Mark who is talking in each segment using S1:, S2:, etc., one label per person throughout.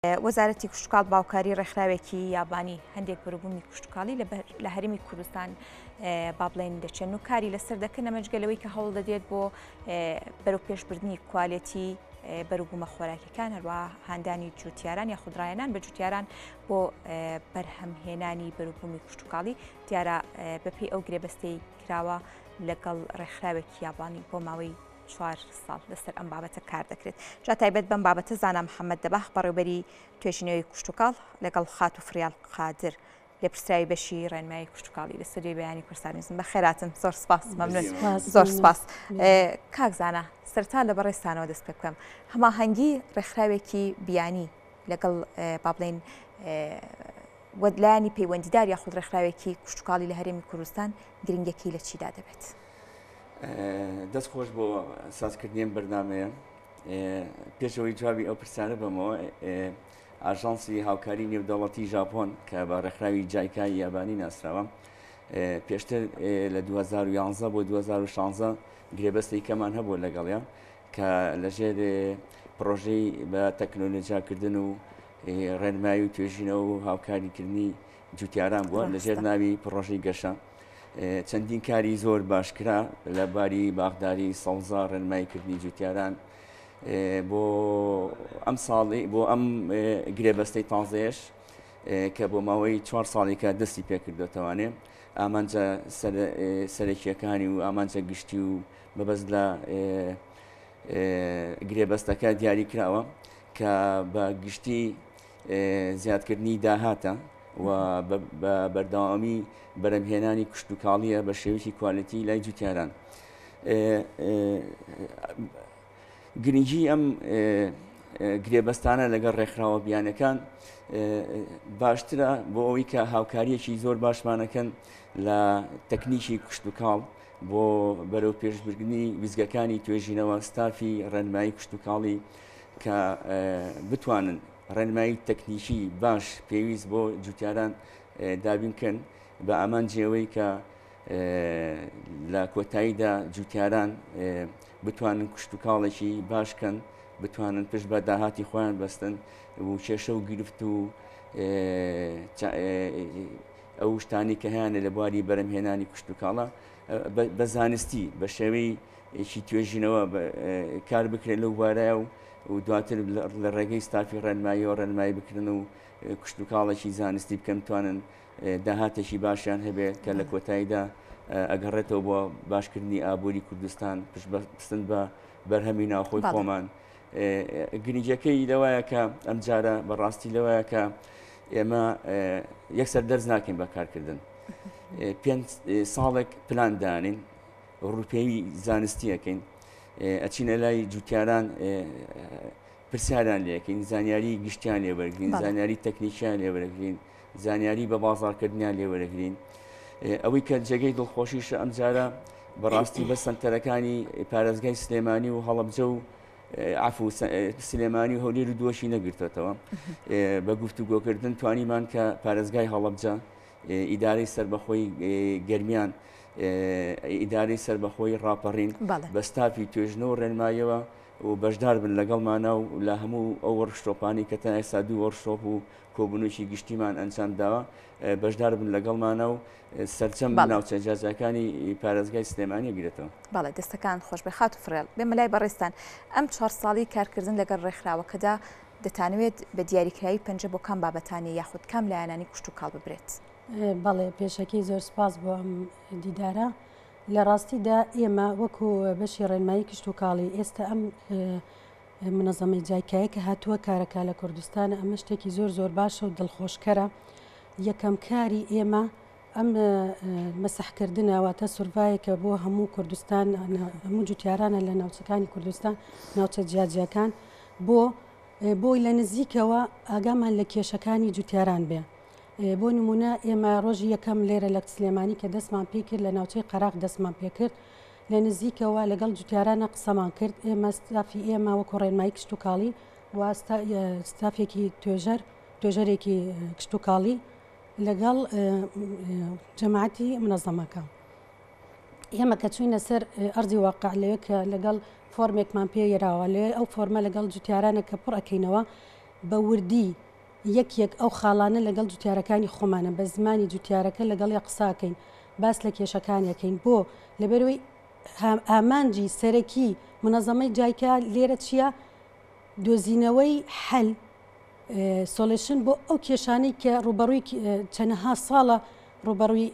S1: وەزارەتی کشتوکاڵ بە هاوکاری ڕێکخراوێکی یابانی هەندێک بەروبوومی کشتوکاڵی لە هەرێمی کوردستان با بڵێن دەچێن و کاری لەسەر دەکەن ئەمە جگە لەوەی کە هەوڵ دەدرێت بۆ بەرەوپێشبردنی کوالێتی بەروبوومە خۆراکیەکان هەروە هاندانی جوتیاران یاخود ڕایەنان بە جوتیاران بۆ بەرهەمهێنانی بەروبوومی کشتوکاڵی دیارە بەپێی ئەو گرێبەستەی کراوە لەگەڵ ڕێکخراوێکی یابانی بۆ ماوەی چوار ساڵ لەسەر ئەم بابەتە کار دەکرێت. جا تایبەت بەم بابەتە زانا محەمەد دەباغ بەڕێوبەری توێژینەوەی کوشتوکاڵ لەگەڵ خاتوو فریال قادر لێپرسراوی بەشی ڕێنمایی کوشتوکاڵی لە ستۆدیۆی بەیانی کوردستان نیوزن. بەخێراتن زۆر سپاس مەمنون زۆر سپاس. کاک زانا سەرەتا لە بەڕێزتانەوە دەست پێ بکەم هەماهەنگی ڕێکخراوێکی بیانی لەگەڵ با بڵێین لایەنی پەیوەندیدار یاخود ڕێکخراوێکی کوشتوکاڵی لە هەرێمی کوردستان گرنگەکەی لە چیدا دەبێت؟
S2: دەست خۆش بۆ سازکردنی ئەم بەرنامەیە. پێش ئەوەی جوابی ئەو پرسیارە بەمەوە ئاژانسی هاوکاری نێودەوڵەتی ژاپۆن کە بە ڕێکخراوی جایکای یابانی ناسراوە پێشتر لە 2011 بۆ 2016 گرێبەستی کەمان هەبوو لەگەڵیان کە لەژێر پرۆژەی بە تەکنۆلۆژیاکردن و ڕێنمایی و توێژینەوە و هاوکاریکردنی جوتیاران بووە لەژێر ناوی پڕۆژەی گەشە چەندین کاری زۆر باشکرا لە باری باخداری سەوزا ڕێنماییکردنی جوتیاران بۆ ئەم ساڵی بۆ ئەم گرێبەستەی تازەیەش کە بۆ ماوەی چوار ساڵێکە دەستی پێکردوتەوانێ ئامانجە سەرەکیەکانی و ئامانجە گشتی و مەبەست لە گرێبەستەکە دیاری کراوە کە بە گشتی زیادکردنی داهاتە و بە بەردەوامی بەرەمهێنانی کشتتوکاڵیە بە شێوەیەکی کوالێتی لای جوتیاران. گرنگی ئەم گرێبەستانە لەگەڵ ڕێکخراوە بیانەکان باشترە بۆ ئەوەی کە هاوکاریەکی زۆر باشمانەکەن لە تەکنیکی کشتتوکاڵ بۆ بەرەو پێشبردنی ویزگەکانی توێژینەوە ستافی ڕێنمایی کشتتوکاڵی کە بتوانن ڕێنمایی تەکنیکی باش پێویست بۆ جوتیاران دابین بکەن بە ئامانجی ئەوەی کە لە کۆتاییدا جوتیاران بتوانن کشتتوکاڵێکی باش کەن بتوانن پشت بە داهاتی خۆیان بەستن و کێشە و گرفت و ئەو شتانی کە هەیەە لە بواری بەرەمهێنانی کشتتوکاڵە بە زانستی بە شێوەی ێکی توێژینەوە کار بکرێت لەو بارایە و و دواتر لە ڕێگەی ستافی ڕێنماییەوە ڕێنمایی بکرن و کشتوکاڵێکی زانستی بکەن بتوانن داهاتێکی باشیان هەبێت کە لە کۆتاییدا ئەگەڕێتەوە بۆ باشکردنی ئابووری کوردستان پشت بەستن بە بەرهەمی ناوخۆی خۆمان گرنگیەکەی لەوایە کە ئەمجارە بەڕاستی لەوایە کە ئێمە یەکسەر دەرز ناکەین بە کارکردن پێ ساڵێک پلان دانین ڕووپێوی زانستی ئەکەین ئەچینە لای جوتیاران پرسیاریان لێکەین زانیاری گشتیان لێ وەرگین زانیاری تەکنیکیان لێ وەرگین زانیاری بە بازارکردنیان لێ وەرگین ئەوەی کە جێگەی دڵخۆشیشە ئەمجارە بەڕاستی بە سنتەرەکانی پارێزگای سلێمانی و هەڵەبجە و عفو سلێمانی و هەولێر و دووەشی نەگرتێتەوە بە گفتوگۆکردن توانیمان کە پارێزگای هەڵەبجە ئیدارەی سەربەخۆی گەرمیان، ئیدارەی سەربەخۆی ڕاپەڕین بە ستافی توێژنەوە و ڕێنماییەوە و بەشدار بن لەگەڵمانا و لە هەموو ئەو وۆرکشۆپانەی کە تا ئێستا دوو وۆرکشۆپ و کۆبوونەوەیەکی گشتیمان ئەنجام داوە بەشدار بن لەگەڵمانا و سەرجەم ناوچە جیاجیاکانی پارێزگای سلێمانی بگرێتەوە.
S1: بەڵێ دەستەکانت خۆش بێ خاتوو فڕێڵ. بێمە لای بەڕێزتان ئەم چوار ساڵی کارکردن لەگەڵ ڕێکخراوەکەدا دەتانەوێت بە دیاریکراوی پەنجە بۆ کام بابەتانە یاخود کام لایەنانی کوشتوکاڵ ببرێت؟
S3: بەڵێ پێشەکی زۆر سپاس بۆ ئەم دیدارە. لە ڕاستیدا ئێمە وەکو بەشی ڕێنمایی کشتوکاڵی ئێستا ئەم منەزەمەی جایکایە کە هاتووە کارەکە لە کوردستانە ئەمە شتێکی زۆر زۆر باشە و دڵخۆشکەرە. یەکەم کاری ئێمە ئەم مەسحکردنە واتە سورڤایەکە بۆ هەموو کوردستان هەموو جوتیارانە لە ناوچەکانی کوردستان ناوچە جیاجیاکان بۆ بۆی لە نزیکەوە ئاگامان لە کێشەکانی جوتیاران بێ بۆ نمونە ئێمە ڕۆژی یەکەم لێرە لە سلێمانی کە دەستمان پێ کرد لە ناوچەی قەراق دەستمان پێ کرد لە نزیکەوە لەگەڵ جوتیارانە قسەمان کرد ئێمە ستافی ئێمە وەکو ڕێنمایی کشتتوکاڵی و ستافێکی توێژەر توێژەرێکی کشتتوکاڵی لەگەڵ جەماعەتی منەزەمەکە ئێمە کە چوینە سەر ئەرزی واقع لەوێ کە لەگەڵ فۆرمێکمان پێ یراوە لەوێ ئەو فۆرمە لەگەڵ جوتیارانە کە پڕ ئەکەینەوە. بە وردی یەک یەک ئەو خاڵانە لەگەڵ جوتیارەکانی خۆمانە بە زمانی جوتیارەکە لەگەڵیا قساکەین باس لە کێشەکانیەکەین بۆ لەبەرەوەی ئامانجی سەرەکی منەزەمەی جایکا لێرە چییە؟ دۆزینەوەی حەل solution بۆ ئەو کێشانەی کە ڕوبەڕووی چەنەها ساڵە ڕوبەڕووی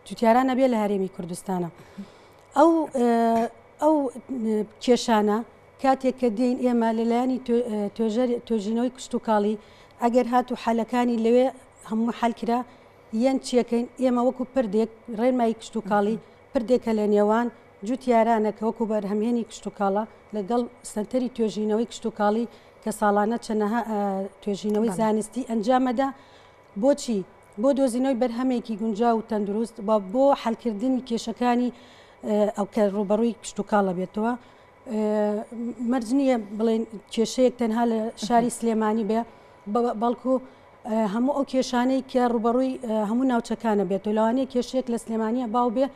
S3: جوتیاران ئەبێ لە هەرێمی کوردستانە ئەو ئەو کێشانە کاتێک کە دێین ئێمە لەلایەنی توێژەر توێژینەوەی کشتتوکاڵی ئەگەر هات و حەلەکانی لەوێ هەموو حەل کرا یەن چیەکەین ئێمە وەکو پردێک ڕێنمایی کشتتوکاڵی پردێکە لە نێوان جوتیارانە کە وەکو بەرهەمهێنی کشتتوکاڵە لەگەڵ سنتەری توێژینەوەی کشتتوکاڵی کە ساڵانە چەنەها توێژینەوەی زانستی ئەنجامەدا بۆچی؟ بۆ دۆزینەوەی بەرهەمێکی گونجاو و تەندروست و بۆ حەلکردنی کێشەکانی ئەو کە ڕووبەڕووی کشتوکاڵ ئەبێتەوە. مەرج نییە بڵێن کێشەیەک تەنها لە شاری سلێمانی بێ بەڵکو هەموو ئەو کێشانەی کە ڕووبەڕووی هەموو ناوچەکانە بێت و لەوانەیە کێشەیەک لە سلێمانیە باو بێ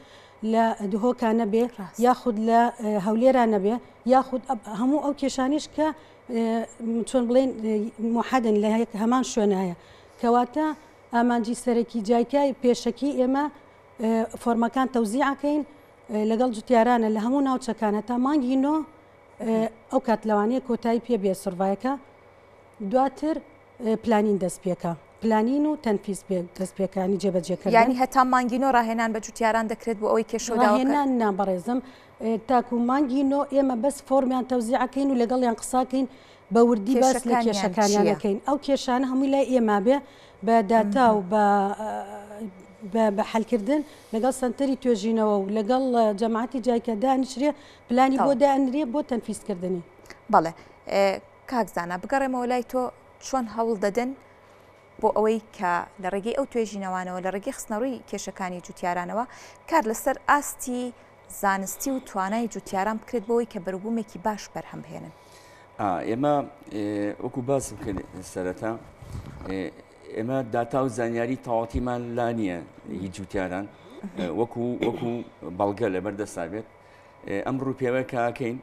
S3: لە دهۆکا نەبێ یاخود لە هەولێرا نەبێ یاخود هەموو ئەو کێشانیش کە چۆن بڵێن موحەدن لە هەمان شوێنە هەیە کەواتە ئامانجی سەرەکی جایکای پێشەکی ئێمە فۆرمەکان تەوزیعەکەین لەگەڵ جوتیارانە لە هەموو ناوچەکان هەتا مانگی نۆ ئەو کات لەوانەیە کۆتایی پێ بێ survey ەکە دواتر planning دەست پێکە planning و تەنفیز پێ دەست پێکانی جێبەجێکردن
S1: یانی هەتا مانگی نۆ ڕاهێنان بە جوتیاران دەکرێت بۆ ئەوەی کێشە و داواکە
S3: ڕاهێنان نا بەڕێزم تاکو مانگی نۆ ئێمە بەس فۆرمیان تەوزیعەکەین و لەگەڵیان قساکەین بە وردی باس لە
S1: کێشەکانیان
S3: کێشەکانیان
S1: چییە؟
S3: ئەکەین ئەو کێشانە هەمووی لای ئێمە بێ بە داتا و بە بە بە حەلکردن لەگەڵ سەنتەری توێژینەوە و لەگەڵ جەماعەتی جایکە دانیشرێ پلانی بۆ
S1: تەواو.
S3: دائەنرێ بۆ تەنفیزکردنی.
S1: بەڵێ کاک زانا بگەڕێمەوە لای تۆ چۆن هەوڵ دەدەن بۆ ئەوەی کە لە ڕێگەی ئەو توێژینەوانەوە لە ڕێگەی خستنەڕووی کێشەکانی جوتیارانەوە کار لەسەر ئاستی زانستی و توانای جوتیاران بکرێت بۆ ئەوەی کە بەروبوومێکی باش بەرهەم بهێنن؟
S2: ئێمە وەکو باسم کرد سەرەتا ئێمە داتا و زانیاری تەواوەتیمان لا نییە هی جوتیاران وەکو وەکو بەڵگە لەبەر دەستا بێت ئەم ڕووپێوە کاکەین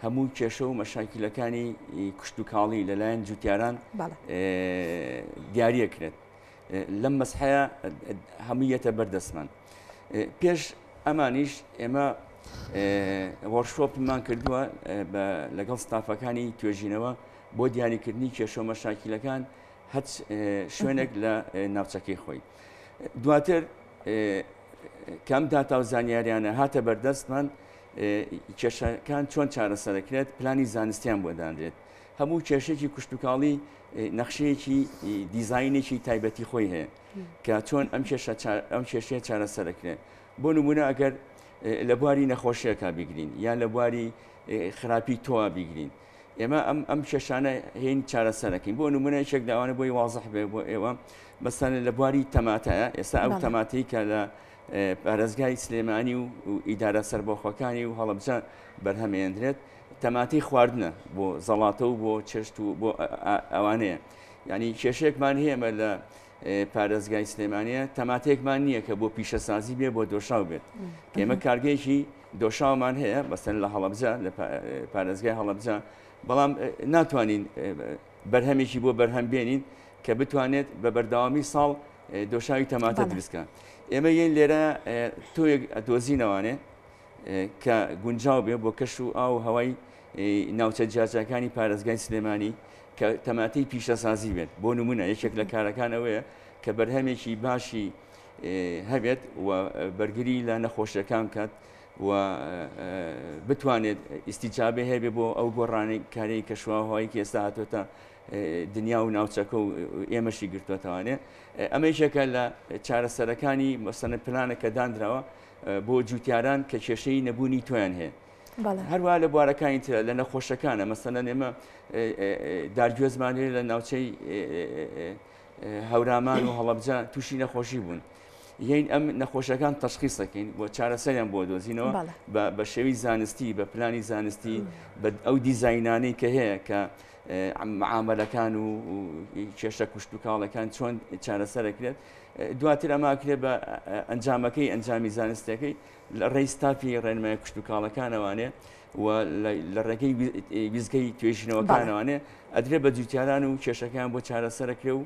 S2: هەموو کێشە و مەشاکیلەکانی کشتتوکاڵی لەلایەن جوتیاران دیاریەکرێت لەم مەسحەیە هەموو یەتە بەردەستمان پێش ئەمانیش ئێمە وەرشۆپمان کردووە لەگەڵ ستافەکانی توێژینەوە بۆ دیاریکردنی کێشە و مەشاکیلەکان هەچ شوێنێک لە ناوچەکەی خۆی دواتر کەم داتا و زانیاریانە هاتە بەردەستمان کێشەکان چۆن چارەسەرەکرێت پلانی زانستیان بۆ دانرێت هەموو کێشێکی کوشتتوکاڵی نەخشەیەکی دیزینێکی تایبەتی خۆی هەیە کە چۆن ئەم کێشە ئەم کێشەیە چارەسەرەکرێت بۆ نمونە ئەگەر لە بواری نەخۆشیەکە بیگرین یان لە بواری خراپی تۆوە بیگرین ئێمە ئەم ئەم کێشانە هین چارەسەرەکەین بۆ نمونە یەکێک لەوانە بۆی وازح بێ بۆ ئێوە مەسەن لە بواری تەماتەیە ئێستا ئەو تەماتەی کە لە پارێزگای سلێمانی و ئیدارە سەربەخۆکانی و هەڵەبجە بەرهەمێندرێت تەماتەی خواردنە بۆ زەڵاتە و بۆ چێشت و بۆ ئەوانەیە یعنی کێشەیەکمان هەیە لە پارێزگای سلێمانیە تەماتەیەکمان نییە کە بۆ پیشەسازی بێ بۆ دۆشاو بێت ئێمە کارگەیەکی دۆشاومان هەیە بەسەن لە هەڵەبجە لە پارێزگای هەڵەبجە بەڵام ناتوانین بەرهەمێکی بۆ بەرهەم بێنین کە بتوانێت بە بەردەوامی ساڵ دۆشاوی تەماتە دروستکە ئێمە یەن لێرە تۆیەک دۆزینەوانێ کە گونجاو بێ بۆ کەش و ئاو و هەوای ناوچە جیاجیاکانی پارێزگای سلێمانی کە تەماتەی پیشەسازی بێت بۆ نمونە یەکێک لە کارەکان ئەوەیە کە بەرهەمێکی باشی هەبێت و بەرگری لە نەخۆشیەکان بکات و بتوانێت ئیسیجابێ هەبێ بۆ ئەو گۆڕانی کاری کەشوهوایی کە ئێستا هاتۆتە دنیا و ناوچەکە و ئێمەشی گرتوەتەوانێ ئەمە یەکێکە لە چارەسەرەکانی مەسەنە پلانە کە دانراوە بۆ جوتیاران کە کێشەی نەبوونی تۆیان هەیە هەروە لە بوارەکانی ترە لە نەخۆشەکانە مەسەلەن ئێمە دارگوێزمان هەیە لە ناوچەی هەورامان و هەڵەبجە تووشی نەخۆشی بوون. یین ئەم نەخۆشەکان تەشخیصەکەین بۆ چارەسەریان بۆ دۆزینەوە بە شێوی زانستی بە پلانی زانستی بە ئەو دیزینانەی کە هەیە کە معاملەکان و کێشە کوشت و کاڵەکان چۆن چارەسەرەکرێت دواتر ئەماکرێت بە ئەنجامەکەی ئەنجامی زانستەکەی لە ڕێی ستافی ڕێنمایە کشتوکاڵەکانەوانێ. و لە ڕێگەی ویزگەی توێژینەوەکانەوانێ ئەدرێ بە جوتیاران و کێشەکەیان بۆ چارەسەرەکرێ و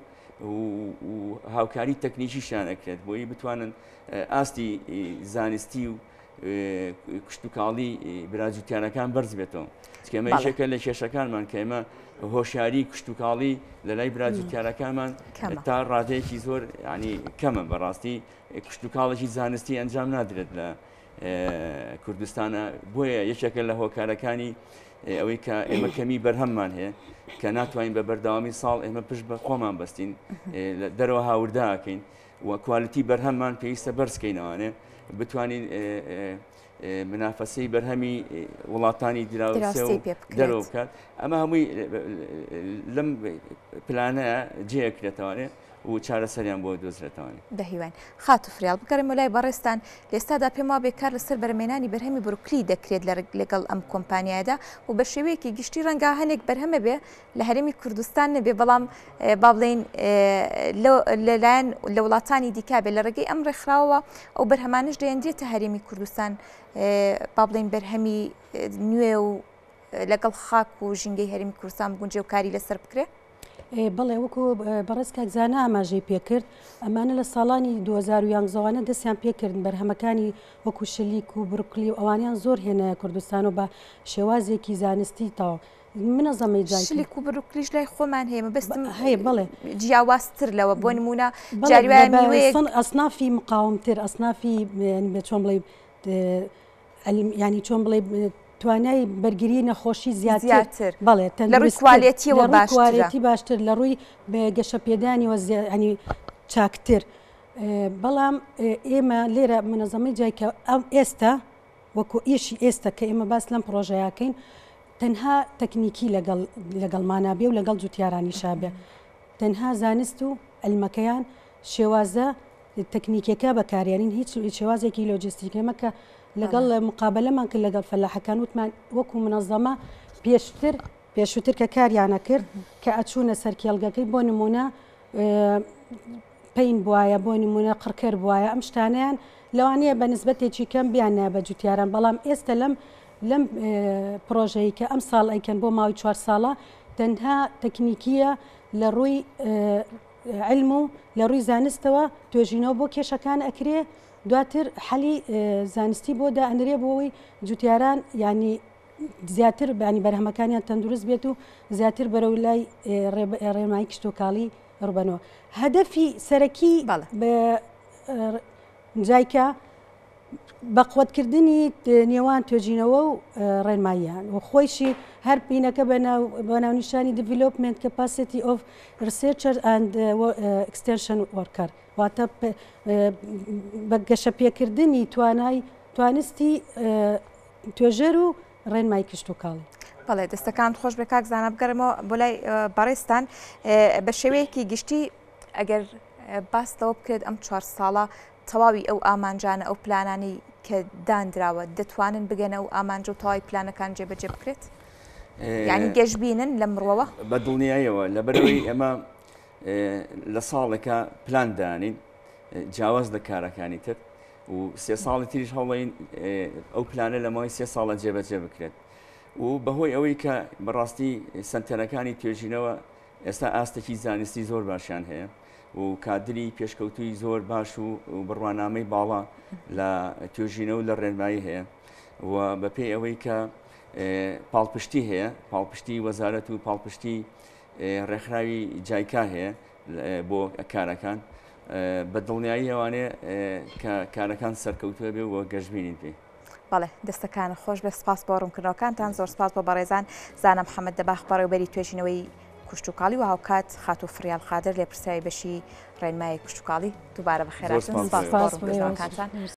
S2: و هاوکاری تەکنیکیشیان ئەکرێت بۆی بتوانن ئاستی زانستی و کشتتوکاڵی براجوتیارەکان بەرز بێتەوە چکەمە یەکێکە لە کێشەکانمان کە ئێمە هۆشیاری کشتتوکاڵی لە لای براجوتیارەکانمان تا ڕادەیەکی زۆر ینی کەمە بەڕاستی کشتتوکاڵێکی زانستی ئەنجام نادرێت لە کوردستانە بۆیە یەکێکە لە هۆکارەکانی ئەوەی کە ئێمە کەمی بەرهەممان هەیە کە ناتوانین بە بەردەوامی ساڵ ئێمە پشت بە خۆمان بەستین دەرەوە هاورداکەین و کوالیتی بەرهەممان پێویستە بەرزکەینەوانێ بتوانین منافەسەی بەرهەمی وڵاتانی دراوسێ و دەرەوە بکات ئەمە هەمووی لەم پلانە جێکرێتەوانێ و چارەسەریان بۆ دۆزرێتەوە.
S1: بەهیواین. خاتوو فریاڵ، بگەڕێمەوە لای بەڕێزتان، لە ئێستادا پێم وابێ کار لەسەر بەرهەمهێنانی بەرهەمی بروکلی دەکرێت لە لەگەڵ ئەم کۆمپانیایەدا و بە شێوەیەکی گشتی ڕەنگە هەنێک بەرهەم هەبێ لە هەرێمی کوردستان نەبێ بەڵام با بڵێین لەلایەن لە وڵاتانی دیکە بێ لە ڕێگەی ئەم ڕێکخراوەوە ئەو بەرهەمانەش دەیەندرێتە هەرێمی کوردستان با بڵێین بەرهەمی نوێ و لەگەڵ خاک و ژینگەی هەرێمی کوردستان بگونجێ و کاری لەسەر بکرێ؟
S3: بەڵێ وەکو بەڕێز کاک زانا ئاماژەی پێکرد ئەمانە لە ساڵانی 2011 وانە دەستیان پێکردن بەرهەمەکانی وەکو شلیک و بروکلی و ئەوانیان زۆر هێنایە کوردستان و بە شێوازێکی زانستی تەواو منەزەمەی جای
S1: شلیک و بروکلیش لای خۆمان هەیە مەبەستم
S3: هەیە بەڵێ
S1: جیاوازتر لەوە بۆ نمونە جاری وایە میوەیەک
S3: ئەسنافی مقاومتر ئەسنافی چۆن بڵێ یانی چۆن بڵێ توانای بەرگری نەخۆشی زیاتر
S1: بەڵێ لە ڕووی کوالێتیەوە
S3: کوالێتی باشتر لە ڕووی گەشەپێدانیەوە ینی چاکتر بەڵام ئێمە لێرە منەزەمەی جای کە ئەم ئێستا وەکو ئیشی ئێستا کە ئێمە باس لەم پرۆژەیەکەین تەنها تەکنیکی لەگەڵ لەگەڵمانابێ و لەگەڵ جوتیارانی شابێ تەنها زانست و ئەلمەکەیان شێوازە تەکنیکیەکە بەکارێنین هیچ شێوازێکی لۆجستیک ئێمە کە لەگەڵ مقابلەمان کرد لەگەڵ فەلاحەکان وتمان وەکو منەظەمە پێشتر پێشووتر کە کاریانە کرد کە ئەچوونە سەر کێڵگەکەی بۆ نمونە پین بواە بۆ نمونە قڕکەر بواە ئەم شتانیان لەوانەیە بە نسبەتێکی کەم بیان نایە بە جوتیاران بەڵام ئێستا لەم لەم پرۆژەی کە ئەم ساڵ ئەیکەن بۆ ماوەی چوار ساڵە تەنها تەکنیکیە لە ڕووی علم و لە ڕووی زانستەوە توێژینەوە بۆ کێشەکان ئەکرێ دواتر حەلی زانستی بۆ دائەنرێ بۆ ئەوەی جوتیاران یانی زیاتر بانی بەرهەمەکانیان تەندروست بێت و زیاتر بەرەو لای ڕێنمایی کشتوکاڵی ڕبەنەوە هەدەفی سەرەکی جایکا بەقوەتکردنی نێوان توێژینەوە و ڕێنماییان و خۆیشی هەر پینەکە بە ناونیشانی Development Capacity of Researcher and Extension Worker واتە بە گەشەپێکردنی توانای توانستی توێژەر و ڕێنمای کشتوکاڵی.
S1: بەڵێ دەستەکانت خۆش بێ کاک زانا بگەڕێمەوە بۆ لای بەڕێزتان بە شێوەیەکی گشتی ئەگەر باس لەوە بکرێت ئەم چوار ساڵە تەواوی ئەو ئامانجانە، ئەو پلانانەی کە دانراوە، دەتوانن بگەنە ئەو ئامانجە و تەواوی پلانەکان جێبەجێ بکرێت؟ یانی گەشبینن لەم ڕووەوە؟
S2: بە دڵنیاییەوە، لەبەرئەوەی ئێمە لە ساڵێکا پلان دانین جیاواز لە کارەکانی تر و سێ ساڵی تریش هەوڵین ئەو پلانە لە ماوەی سێ ساڵە جێبەجێ بکرێت و بەهۆی ئەوەی کە بەڕاستی سنتەرەکانی توێژینەوە ئێستا ئاستێکی زانستی زۆر باشیان هەیە و کادری پێشکەوتووی زۆر باش و بڕوانامەی باڵا لە توێژینەوە لە ڕێنمایی هەیە و بەپێی ئەوەی کە پاڵپشتی هەیە پاڵپشتی وەزارەت و پاڵپشتی ڕێکخراوی جایکا هەیە بۆ کارەکان بە دڵنیایی ئەوانێ کە کارەکان سەرکەوتووە بێ و گەشببینین پێی.
S1: بەڵێ دەستەکانت خۆش بێت سپاس بۆ ڕوونکردنەوەکانتان زۆر سپاس بۆ بەڕێزان زانا محەممەد دەباخ بەڕێوبەری توێژینەوەی کشتوکاڵی و هاوکات خاتوو فریال قادر لێپرسراوی بەشی ڕێنمایی کشتوکاڵی دووبارە بەخێراتن سپاس بۆ ڕوونکردنەوەکانتان.